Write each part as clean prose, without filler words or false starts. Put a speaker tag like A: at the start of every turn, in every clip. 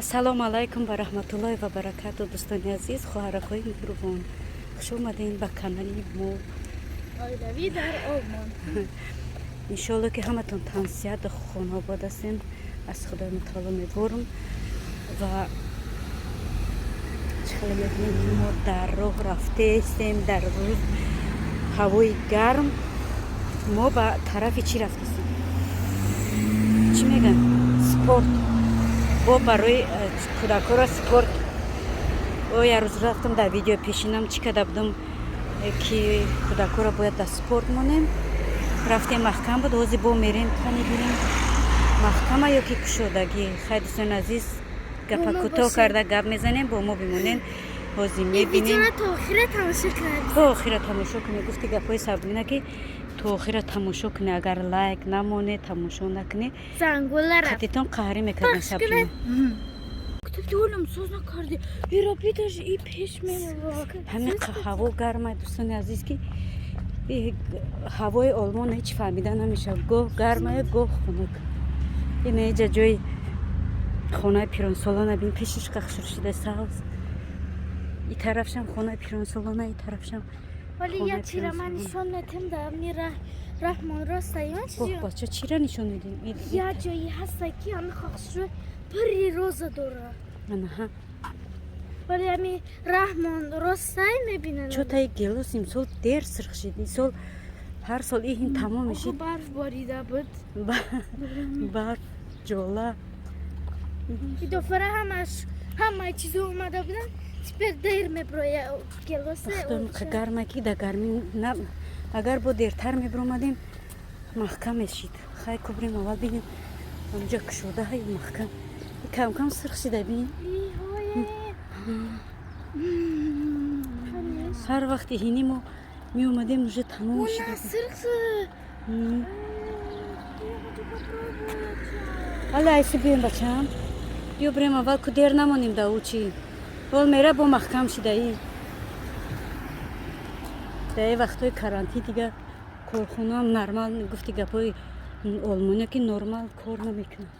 A: Ассалому алайкум ва раҳматуллоҳи ва баракату, дӯстони азиз, хоҳаракҳои меҳрубон, хуш омадем ба канали мо.
B: Оилавӣ дар Олмон.
A: Иншоалло, ки ҳаматон тансиҳату хонаобод ҳастем, аз Худои мутаоло меборам. Ва чӣ хеле мебинем, ки мо дар роҳ рафтаестем, дар рӯз ҳавои гарм. Мо ба тарафи чӣ рафтастем? Чӣ мегӯям, спорт бо барои кӯдакҳоро спорт. О, як рӯз рафтам, дар видео пешинам чӣ карда будам, ки кӯдакҳоро бояд дар спорт монем. Рафтем, маҳкам буд. Ҳозир бо мерем, кани бинем, маҳкама ё ки кушодагӣ. Хай, дӯстони азиз, гапа кӯтоҳ карда гап мезанем, бо мо бимонем, ҳозир мебинем.
B: То охира тамошо кунед.
A: То охира тамошо кунед. Гуфти гапҳои Сабрина, ки то охира тамошо кунед. Агар лайк намоне, тамошо накунед,
B: зангулара
A: қатитон қаҳрӣ мекардем, Сабрина.
B: Китоби соз накарди. Иро бидаш, и пеш мерава.
A: Ҳамин ҳаво гарма, дӯстони азиз, ки ҳавои Олмон ҳеҷ фаҳмида намешавад: гоҳ гармаю, гоҳ хунук. Ина иҷа ҷои хонаи пиронсолона бин, пешиш қахшур шида, сабз. И тарафшам хонаи пиронсолона, и тарафшам.
B: Вале як чира ман нишон метем, да ми раҳмон роста ён
A: чизи. Бача, чира нишон медим?
B: Як ҷои ҳаста, ки ҳами хокшур пури роза дора.
A: Анаҳа.
B: Вале ҳами раҳмон ростай мебинам.
A: Чо таи гелос имсол дер сирх шид. Имсол, ҳар сол иҳин тамом мешид.
B: Барф борида буд.
A: Барф, ҷола.
B: Идофара ҳамаш, ҳамаи чизо омада буданд. Теперь дер меброя гелосе.
A: Гарма, ки да гармӣ агар бо дертар мебиромадем, маҳкам мешид. Хай, кубрем, аввал бинем, онҷа кушода ё маҳкам. Камкам сирх шида, бин. Ҳар вақти ҳини мо меомадем, уже тамом шида.
B: Сирх. Я хочу попробовать.
A: Ала, айси бием, бачам, биё бирем аввал, ку дер намонем. Да учи ҳол мера бо маҳкам шидаи. Дар вақтҳои карантин дига корхонаам нормал, гуфти гапҳои олмония, ки нормал кор намекунад.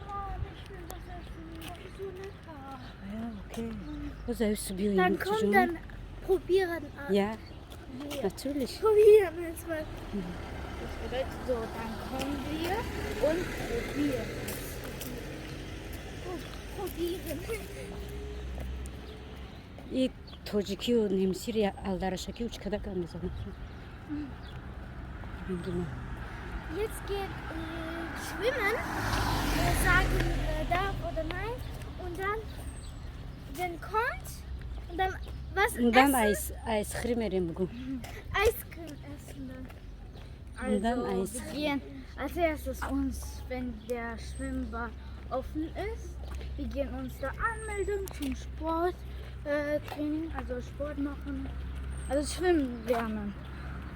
B: Mom, ich will das essen. So lecker.
A: Окей, боз аюсу биёем.
B: Dann komm, dann probieren.
A: Ja, natürlich.
B: Probieren jetzt mal. Das bedeutet so, dann kommen wir und probieren. Probieren.
A: И тоҷикию немисири алдарашаки учкада гап мезанад.
B: Jetzt geht schwimmen, sagen darf oder nein. Und dann, wenn kommt, und dann was
A: dann
B: essen?
A: Eis, айсхӯрӣ мерем, бугу.
B: Eiscreme essen dann.
A: Und dann
C: Also,
A: Eis.
C: wir gehen als Erstes uns, wenn der Schwimmbad offen ist, wir gehen uns da anmelden zum Sport, Training, also Sport machen, also schwimmen lernen.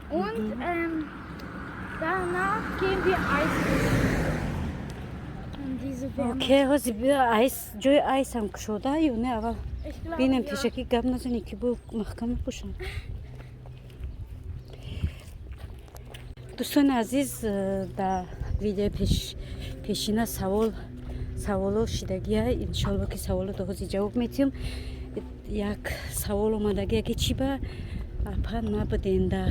C: Und danach gehen wir Eis essen. Und diese Wärme.
A: Окей, ҳозир биё, айс, ҷои айсам кушода ё не, аввал
C: Ich glaube,
A: бинем.
C: Ja.
A: Пешакӣ гап назанӣ, ки бо маҳкам мепӯшам. Дӯстони азиз, дар видеои пешина савол саволо шидагия. Иншоалло, ки саволото ҳозир ҷавоб метиҳам. Як савол омадагия, ки чӣ ба апа набуден да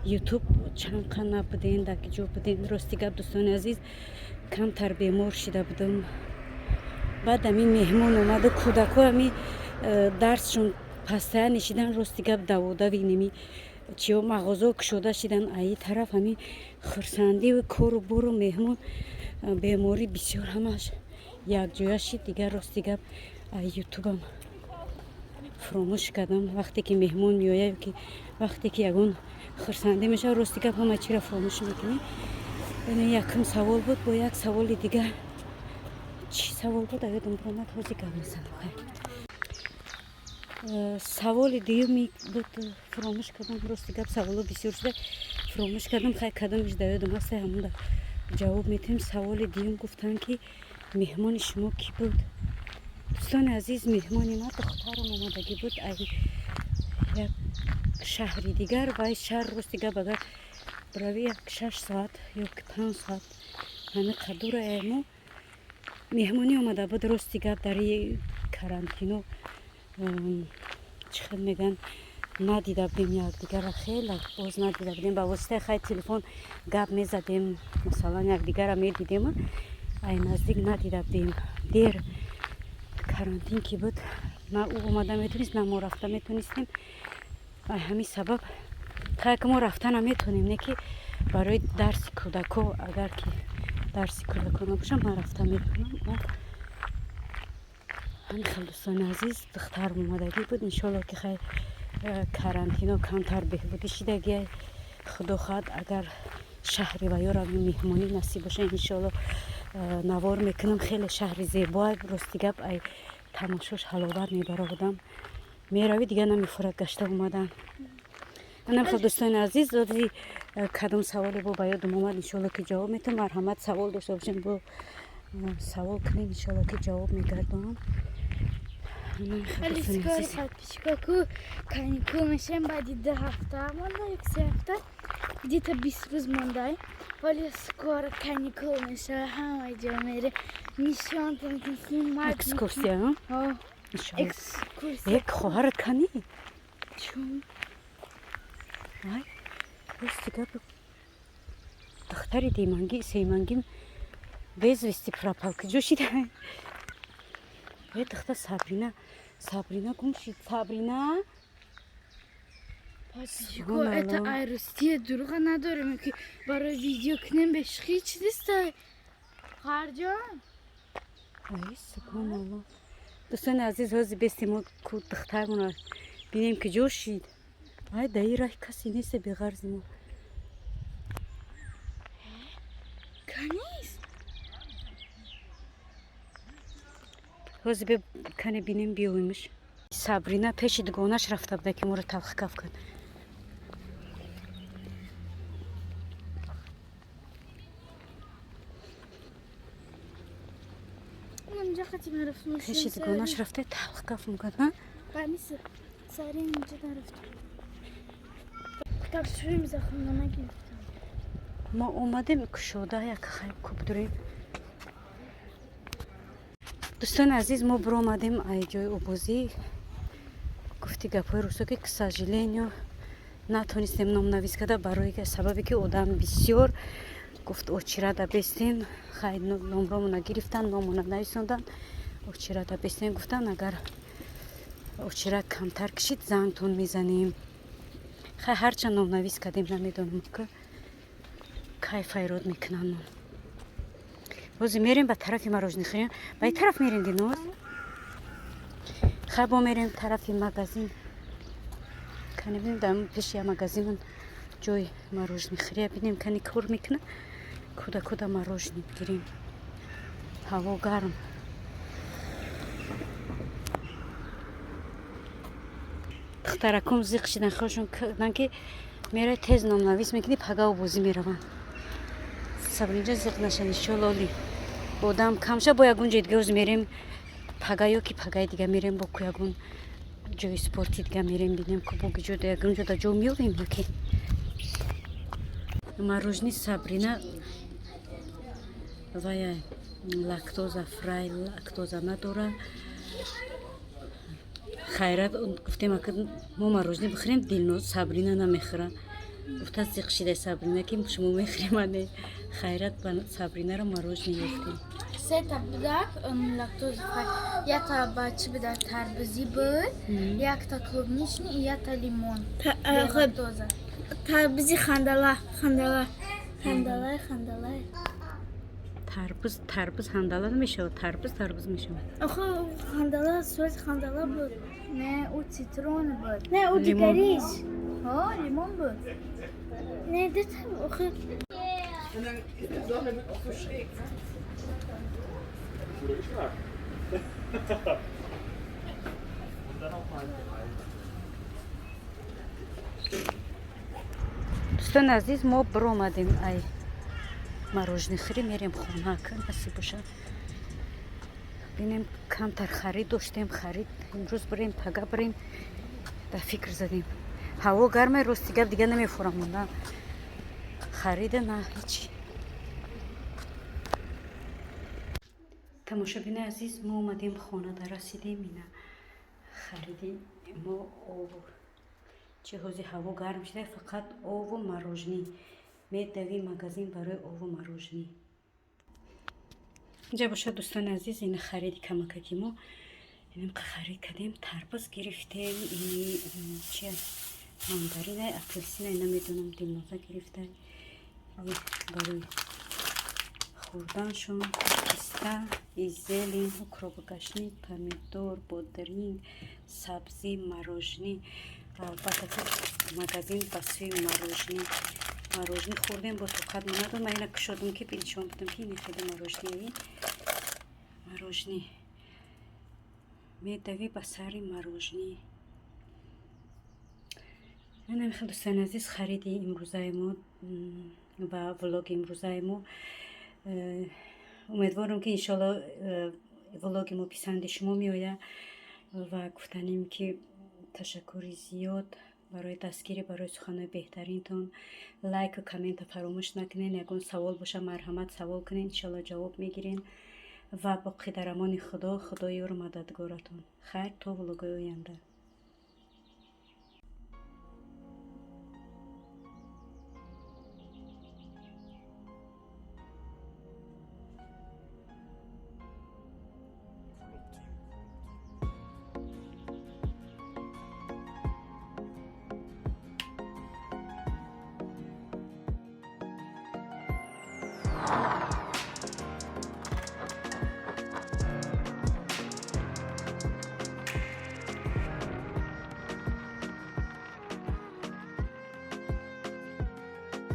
A: Ютуб, чанд қа набуден, дар ки ҷо буден? Рости гап, дӯстони азиз, камтар бемор шида будам. Баъд ами меҳмон омаду кӯдако ами дарсшон пастая нишидан. Рости гап, даводави неми чиё мағозо кушода шидан, аи тараф ами хурсандиву кору бору, меҳмон, беморӣ бисёр, ҳамаш якҷоя шид. Дигар, рости гап, Ютубам фуромӯш кардам. Вақте ки меҳмон меояд ки вақте ки ягон хурсандӣ мешавад, рости гап, ҳама чиро фуромӯш мекунӣ. Ин якум савол буд. Бо як саволи дигар, чӣ савол буд, аёдам биромад, ҳозир гап мезанам. Хай, саволи дуюми буд, фуромӯш кардам. Рости гап, саволо бисёр шуда, фуромӯш кардам. Хай, кадомиш да ёдам ҳаста, ҳамонда ҷавоб метиҳем. Саволи дуюм гуфтанд, ки меҳмони шумо кӣ буд? Дӯстони азиз, меҳмони ма духтарам омадагӣ буд ай як шаҳри дигар. Вай шаҳр, рости гап, агар бирави, як 6 соат ё ки 5 соат ҳами қадура мо. Меҳмонӣ омада буд. Рости гап, дар карантино чӣ хел мегӯянд, надида будем якдигарра, хеле боз надида будем. Ба воситаи хай телефон гап мезадем, масалан, якдигарра медидем, ай наздик надида будем. Дер карантин ки буд, на ӯ омада метонист, на мо рафта метонистем. Ай ҳамин сабаб хай ки мо рафта наметонем, не ки барои дарси кӯдако, агар ки дарси кӯдако набошам, ман рафта метонам. Ҳамин хел, дӯстони азиз, духтарам омадагӣ буд. Иншолло, ки хай карантино камтар беҳбудӣ шидагиай. Худо хоҳад, агар шаҳри ваёра меҳмонӣ насиб боша, иншолло, навор мекунам. Хеле шаҳри зебоа, рости гап, ай тамошош ҳаловат мебара одам. Меравӣ, дига намефурад гашта омадан. Анам хел, дӯстони азиз, ози кадом саволе бо ба ёдам омад, иншолло, ки ҷавоб метавам. Марҳамат, савол дошта бошем, бо савол кунем, иншолло, ки ҷавоб мегардонам.
C: Вале скоро, подписчикаку, каникул мешем, баъди 2 ҳафта монда, як 3 ҳафта, где-то 20 рӯз мондай. Вале скоро каникул мешава, ҳама ҷо мере, нишонтон снимать.
A: Экскурсия.
C: Экскурсия.
A: Як хоҳарат канӣ?
C: Чун?
A: Ай, рости гап, духтари диманги семангим без вести пропал. Куҷо шида? Э, духтар Сабрина, Сабрина гум шид. Сабрина.
C: Подписчико, это ай рустия дурӯға надорем, ки барои видео кунем, бешухӣ чӣ дистай, хоҳарҷон.
A: Ай, субҳоналло. Дӯстони азиз, ҳозир бести мо ку духтармона бинем, ки ҷо шид. Ай, даи раҳ касе нест беғарзи мо.
C: Канист?
A: Ҳозир бе кане бинем, биёвимш. Сабрина пеши дугонаш рафта буда, ки моро талхкаф кард.
C: Унҷа қати мерафтем.
A: Пеши дугонаш рафта, талхкаф мекард.
C: Сари инҷа нарафтем. Капсулим захмона нагирифтам.
A: Мо омадем кушода, як хай куб дурем. Дӯстони азиз, мо биромадем ай ҷои обозӣ. Гуфти гапҳои русо, ки, к сожалению, натонистем номнавис карда, барои сабабе ки одам бисёр. Гуфт, очередь а бестен. Хай, номромона гирифтан, номона нависондан, очередь а бестен гуфтан. Агар очередь камтар кишид, зангтон мезанем. Хай, ҳарчанд номнавис кардем, намедонам, ки кай файрод мекунанд. Ҳозир мерем ба тарафи мороженое хӯрем. Ба ин тараф мерем, Диноз. Хай, бо мерем тарафи магазин. Кани бинем, дар пеши я магазинон ҷои мороженое хӯрия бинем, кани кор мекуна. Куда куда мороженое гирем. Ҳаво гарм. Духтараком зиқ шидан, хошон карданд, ки мерай, тез номнавис мекунӣ, пага обозӣ мераванд. Сабринҷо зиқ нашан, иншолло, оли одам камша, бо ягон ҷои дига оз мерем пага ё ки пагаи дига мерем, бо ку ягон ҷои спорти дига мерем, бинем ку бо ҷо ягон ҷода ҷо меёбем ё ки. Мороженое Сабрина вая laktosefrei, лактоза надора. Хайрат, гуфтем, ака мо мороженое бихӯрем, Дилноз, Сабрина намехӯра. Гуфта, зиқ шида Сабрина, ки шумо мехӯрем ане. Хайрат, ба Сабринаро мороженое ёфтем.
C: Сета будак laktosefrei. Якта ба чӣ буда, тарбузӣ буд, якта клубничный и якта лимон. Лактоза.
B: Тарбузи хандала, хандала, хандала, хандала.
A: Тарбуз, тарбуз хандала намешавад, тарбуз тарбуз мешавад.
B: Охо, хандала, сурати хандала буд.
C: Не, ӯ цитрон буд.
B: Не, ӯ
A: Лимон.
B: дигариш.
C: Ҳо, лимон буд.
B: Не, дита, охо.
D: Und dann ist die Sonne wird auch so schräg. Ne? Guter Geschmack. Und dann auch mal drei.
A: Дӯстони азиз, мо биромадем ай мороженое хӯрӣ, мерем хона, ка насиб боша. Бинем, камтар харид доштем, харид имрӯз бирем, пага бирем, дар фикр задем. Ҳаво гарме, рости гап, дига намефурам на харида, на ҳечи. Тамошобини азиз, мо омадем, хонада расидем. Ина хариди мо: обу чи. Ҳози ҳаво гарм шуда, фақат ову мороженое. Медави магазин барои ову мороженое. Инҷа бошад, дӯстони азиз, ина хариди камакаки мо. Инам харид кардем, тарбуз гирифтем, ини чи, мандарина, апельсина, намедонам, Дилноза гирифта барои хӯрданшон, писта и зелень, укропу, гашнид, помидор, бодринг, сабзӣ, мороженое. Албатта, ки магазин ба сӯи мороженое. Мороженое хӯрдем, бо тоқат монадум. Ман ина кушодум, ки нишон будам, ки ини хеле мороженое. Мороженое медавӣ ба сари мороженое. Анам хел, дӯстони азиз, хариди имрӯзаи мо ва влоги имрӯзаи мо. Умедворам, ки иншоалло влоги мо писанди шумо меояд ва гуфтанем, ки ташаккури зиёд барои дастгирӣ, барои суханҳои беҳтаринтон. Лайку коммента фаромӯш накунед. Ягон савол боша, марҳамат, савол кунед, иншоалло ҷавоб мегирем. Ва боқӣ дар амони Худо. Худо ёру мададгоратон. Хайр, то влогои оянда.